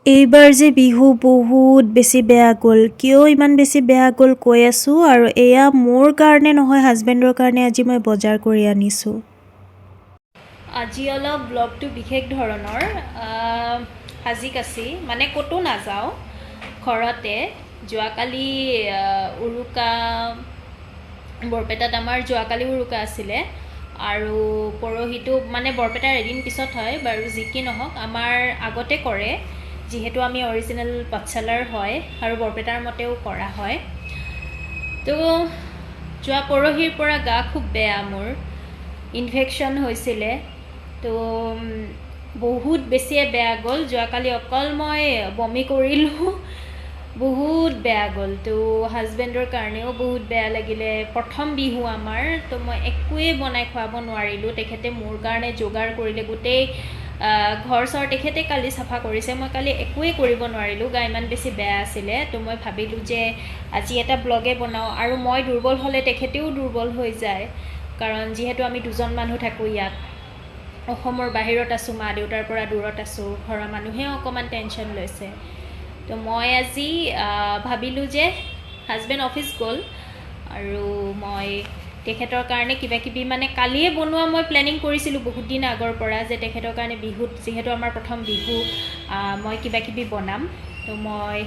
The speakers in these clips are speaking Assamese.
এইবাৰ যে বিহু বহুত বেছি বেয়া গ'ল। কিয় ইমান বেছি বেয়া গ'ল কৈ আছোঁ। আৰু এয়া মোৰ কাৰণে নহয়, হাজবেণ্ডৰ কাৰণে আজি মই বজাৰ কৰি আনিছোঁ। আজি অলপ ব্লগটো বিশেষ ধৰণৰ। সাজি কাচি মানে ক'তো নাযাওঁ, ঘৰতে। যোৱাকালি উৰুকা, বৰপেটাত আমাৰ যোৱাকালি উৰুকা আছিলে আৰু পৰহিটো মানে বৰপেটাৰ এদিন পিছত হয়। বাৰু যি কি নহওক, আমাৰ আগতে কৰে, যিহেতু আমি অৰিজিনেল পাঠশালাৰ হয় আৰু বৰপেটাৰ মতেও কৰা হয়। তো যোৱা পৰহিৰ পৰা গা খুব বেয়া, মোৰ ইনফেকশ্যন হৈছিলে। তো বহুত বেছিয়ে বেয়া গ'ল। যোৱাকালি অকল মই বমি কৰিলোঁ, বহুত বেয়া গ'ল। তো হাজবেণ্ডৰ কাৰণেও বহুত বেয়া লাগিলে। প্ৰথম বিহু আমাৰ, তো মই একোৱেই বনাই খুৱাব নোৱাৰিলোঁ। তেখেতে মোৰ কাৰণে যোগাৰ কৰিলে, গোটেই ঘৰ চৰ তেখেতে কালি চাফা কৰিছে। মই কালি একোৱেই কৰিব নোৱাৰিলোঁ, গা ইমান বেছি বেয়া আছিলে। তো মই ভাবিলোঁ যে আজি এটা ব্লগে বনাওঁ। আৰু মই দুৰ্বল হ'লে তেখেতেও দুৰ্বল হৈ যায়, কাৰণ যিহেতু আমি দুজন মানুহ থাকোঁ ইয়াত, অসমৰ বাহিৰত আছোঁ, মা দেউতাৰ পৰা দূৰত আছোঁ, ঘৰৰ মানুহেও অকণমান টেনশ্যন লৈছে। তো মই আজি ভাবিলোঁ যে হাজবেণ্ড অফিচ গ'ল আৰু মই তেখেতৰ কাৰণে কিবা কিবি মানে কালিয়ে বনোৱা মই প্লেনিং কৰিছিলোঁ বহুত দিন আগৰ পৰা যে তেখেতৰ কাৰণে বিহুত, যিহেতু আমাৰ প্ৰথম বিহু, মই কিবা কিবি বনাম। তো মই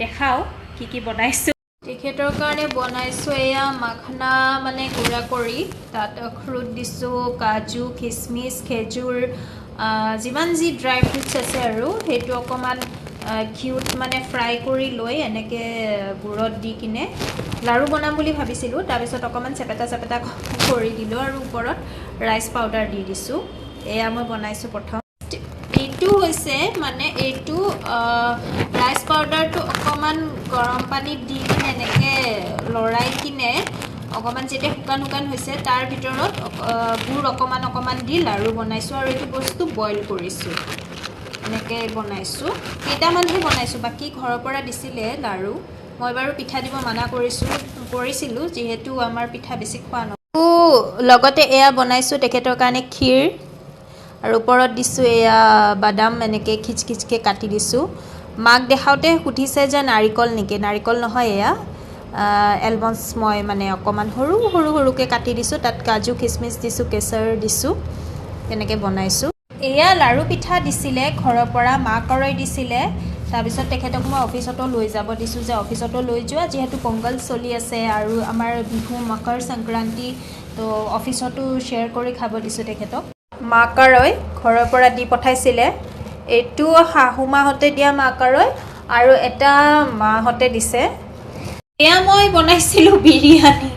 দেখাওঁ কি কি বনাইছোঁ। তেখেতৰ কাৰণে বনাইছোঁ এয়া মাখনা, মানে গুড়া কৰি তাত আখৰুট দিছোঁ, কাজু, খিচমিচ, খেজুৰ, যিমান যি ড্ৰাই ফ্ৰুটছ আছে আৰু সেইটো অকণমান ঘিউত মানে ফ্ৰাই কৰি লৈ এনেকৈ গুড়ত দি কিনে লাড়ু বনাম বুলি ভাবিছিলোঁ। তাৰপিছত অকণমান চেপেটা চেপেটা কৰি দিলোঁ আৰু ওপৰত ৰাইচ পাউডাৰ দি দিছোঁ। এয়া মই বনাইছোঁ প্ৰথম। এইটো হৈছে মানে এইটো ৰাইচ পাউডাৰটো অকণমান গৰম পানীত দি কিনে এনেকৈ লৰাই কিনে অকণমান যেতিয়া শুকান শুকান হৈছে, তাৰ ভিতৰত গুড় অকণমান অকণমান দি লাড়ু বনাইছোঁ আৰু এইটো বস্তু বইল কৰিছোঁ। এনেকৈ বনাইছোঁ, কেইটামানহে বনাইছোঁ, বাকী ঘৰৰ পৰা দিছিলে লাড়ু। মই বাৰু পিঠা দিব মানা কৰিছিলোঁ, যিহেতু আমাৰ পিঠা বেছি খোৱা নহয়। লগতে এয়া বনাইছোঁ তেখেতৰ কাৰণে ক্ষীৰ আৰু ওপৰত দিছোঁ এয়া বাদাম, এনেকৈ খিচ খিচকৈ কাটি দিছোঁ। মাক দেখাওঁতে সুধিছে যে নাৰিকল নেকি? নাৰিকল নহয়, এয়া এলমণ্ডছ মই মানে অকণমান সৰু সৰু সৰুকৈ কাটি দিছোঁ। তাত কাজু খিচমিচ দিছোঁ, কেশৰ দিছোঁ, তেনেকৈ বনাইছোঁ। এয়া লাড়ু পিঠা দিছিলে ঘৰৰ পৰা, মাকৰৈ দিছিলে। তাৰপিছত তেখেতক মই অফিচতো লৈ যাব দিছোঁ যে অফিচতো লৈ যোৱা, যিহেতু পংগল চলি আছে আৰু আমাৰ বিহু মকৰ সংক্ৰান্তি, তো অফিচতো শ্বেয়াৰ কৰি খাব দিছোঁ তেখেতক। মাকাৰৈ ঘৰৰ পৰা দি পঠাইছিলে। এইটো শাহু মাহঁতে দিয়া মাকাৰৈ আৰু এটা মাহঁতে দিছে। এয়া মই বনাইছিলোঁ বিৰিয়ানী,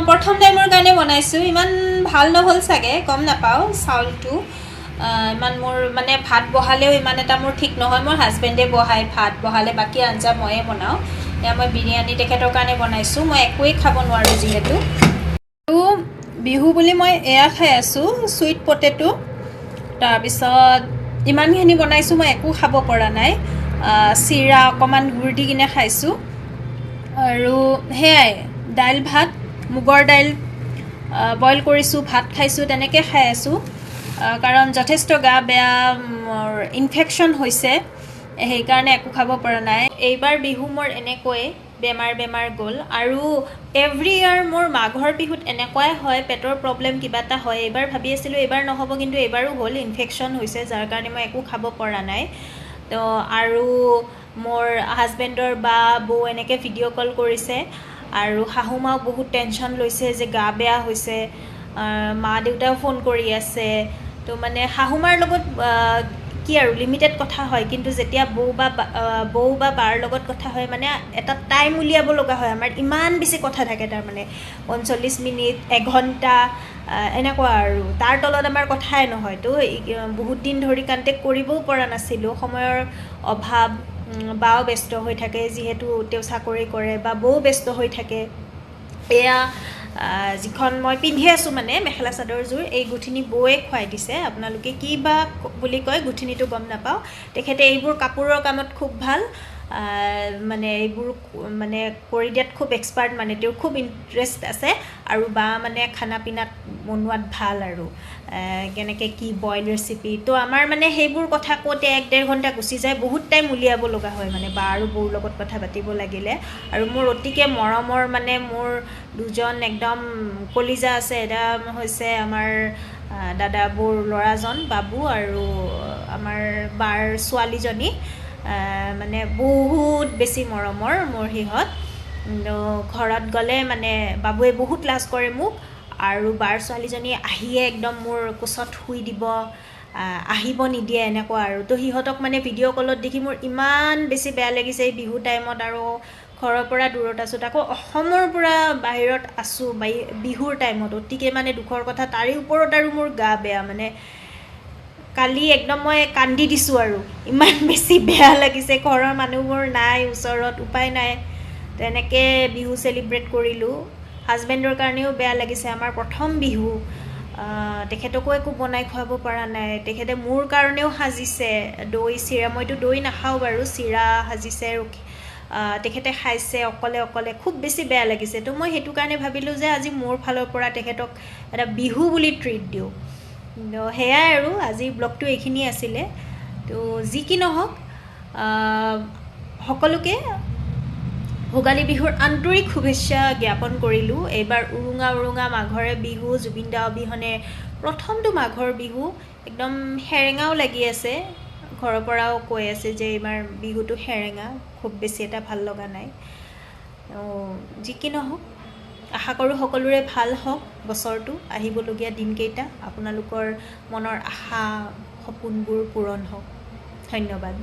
প্ৰথম টাইমৰ কাৰণে বনাইছোঁ। ইমান ভাল নহ'ল চাগে, গম নাপাওঁ। চাউলটো ইমান মোৰ মানে ভাত বহালেও ইমান এটা মোৰ ঠিক নহয়। মোৰ হাজবেণ্ডে বহায় ভাত বহালে, বাকী আঞ্জা ময়ে বনাওঁ। এয়া মই বিৰিয়ানী তেখেতৰ কাৰণে বনাইছোঁ, মই একোৱেই খাব নোৱাৰোঁ যিহেতু। আৰু বিহু বুলি মই এয়া খাই আছোঁ, চুইট পটেটো। তাৰপিছত ইমানখিনি বনাইছোঁ, মই একো খাব পৰা নাই। চিৰা অকণমান গুড় দি কিনে খাইছোঁ আৰু সেয়াই দাইল ভাত, মুগৰ দাইল বইল কৰিছোঁ, ভাত খাইছোঁ, তেনেকৈ খাই আছোঁ, কাৰণ যথেষ্ট গা বেয়া, ইনফেকশ্যন হৈছে, সেইকাৰণে একো খাব পৰা নাই। এইবাৰ বিহু মোৰ এনেকৈয়ে বেমাৰ বেমাৰ গ'ল। আৰু এভৰি ইয়াৰ মোৰ মাঘৰ বিহুত এনেকুৱাই হয়, পেটৰ প্ৰব্লেম কিবা এটা হয়। এইবাৰ ভাবি আছিলোঁ এইবাৰ নহ'ব, কিন্তু এইবাৰো হ'ল, ইনফেকশ্যন হৈছে, যাৰ কাৰণে মই একো খাব পৰা নাই। তো আৰু মোৰ হাজবেণ্ডৰ বা বৌ এনেকৈ ভিডিঅ' কল কৰিছে আৰু শাহু মাও বহুত টেনশ্যন লৈছে যে গা বেয়া হৈছে। মা দেউতাও ফোন কৰি আছে। তো মানে শাহু মাৰ লগত কি আৰু লিমিটেড কথা হয়, কিন্তু যেতিয়া বৌ বা বাৰ লগত কথা হয়, মানে এটা টাইম উলিয়াব লগা হয়। আমাৰ ইমান বেছি কথা থাকে, তাৰমানে 45 মিনিট, এঘণ্টা এনেকুৱা আৰু তাৰ তলত আমাৰ কথাই নহয়। তো বহুত দিন ধৰি কণ্টেক্ট কৰিবও পৰা নাছিলোঁ, সময়ৰ অভাৱ। বাও ব্যস্ত হৈ থাকে, যিহেতু তেওঁ চাকৰি কৰে, বা বৌ ব্যস্ত হৈ থাকে। এয়া যিখন মই পিন্ধি আছোঁ, মানে মেখেলা চাদৰযোৰ, এই গুঠিনি বৌয়ে খুৱাই দিছে। আপোনালোকে কি বা বুলি কয় গুঠিনিটো গম নাপাওঁ। তেখেতে এইবোৰ কাপোৰৰ কামত খুব ভাল। মানে এইবোৰ মানে কৰি দিয়াত খুব এক্সপাৰ্ট, মানে তেওঁৰ খুব ইণ্টাৰেষ্ট আছে। আৰু বা মানে খানা পিনাত বনোৱাত ভাল আৰু কেনেকৈ কি বইল ৰেচিপি। তো আমাৰ মানে সেইবোৰ কথা কওঁতে 1-1.5 ঘণ্টা গুচি যায়, বহুত টাইম উলিয়াব লগা হয় মানে বা আৰু বৌৰ লগত কথা পাতিব লাগিলে। আৰু মোৰ অতিকে মৰমৰ মানে মোৰ দুজন একদম কলিজা আছে, এটা হৈছে আমাৰ দাদা বৌৰ ল'ৰাজন বাবু আৰু আমাৰ বাৰ ছোৱালীজনী, মানে বহুত বেছি মৰমৰ মোৰ সিহঁত। ঘৰত গ'লে মানে বাবুৱে বহুত লাজ কৰে মোক, আৰু বাৰ ছোৱালীজনী আহিয়ে একদম মোৰ কোচত শুই দিব, আহিব নিদিয়ে এনেকুৱা আৰু। তো সিহঁতক মানে ভিডিঅ' কলত দেখি মোৰ ইমান বেছি বেয়া লাগিছে এই বিহু টাইমত, আৰু ঘৰৰ পৰা দূৰত আছোঁ, তাকো অসমৰ পৰা বাহিৰত আছোঁ বিহুৰ টাইমত, অতিকে মানে দুখৰ কথা। তাৰে ওপৰত আৰু মোৰ গা বেয়া, মানে কালি একদম মই কান্দি দিছোঁ আৰু, ইমান বেছি বেয়া লাগিছে। ঘৰৰ মানুহবোৰ নাই ওচৰত, উপায় নাই, তেনেকৈ বিহু চেলিব্ৰেট কৰিলোঁ। হাজবেণ্ডৰ কাৰণেও বেয়া লাগিছে, আমাৰ প্ৰথম বিহু, তেখেতকো একো বনাই খুৱাব পৰা নাই। তেখেতে মোৰ কাৰণেও সাজিছে দৈ চিৰা, মইতো দৈ নাখাওঁ বাৰু, চিৰা সাজিছে, তেখেতে খাইছে অকলে অকলে, খুব বেছি বেয়া লাগিছে। তো মই সেইটো কাৰণে ভাবিলোঁ যে আজি মোৰ ফালৰ পৰা তেখেতক এটা বিহু বুলি ট্ৰিট দিওঁ। সেয়াই আৰু আজিৰ ব্লগটো এইখিনিয়ে আছিলে। তো যি কি নহওক, সকলোকে ভোগালী বিহুৰ আন্তৰিক শুভেচ্ছা জ্ঞাপন কৰিলোঁ। এইবাৰ উৰুঙা উৰুঙা মাঘৰে বিহু, জুবিন দা অবিহনে প্ৰথমটো মাঘৰ বিহু, একদম সেৰেঙাও লাগি আছে। ঘৰৰ পৰাও কৈ আছে যে এইবাৰ বিহুটো সেৰেঙা, খুব বেছি এটা ভাল লগা নাই। যি কি নহওক, আশা কৰোঁ সকলোৰে ভাল হওক বছৰটো, আহিবলগীয়া দিনকেইটা আপোনালোকৰ মনৰ আশা সপোনবোৰ পূৰণ হওক। ধন্যবাদ।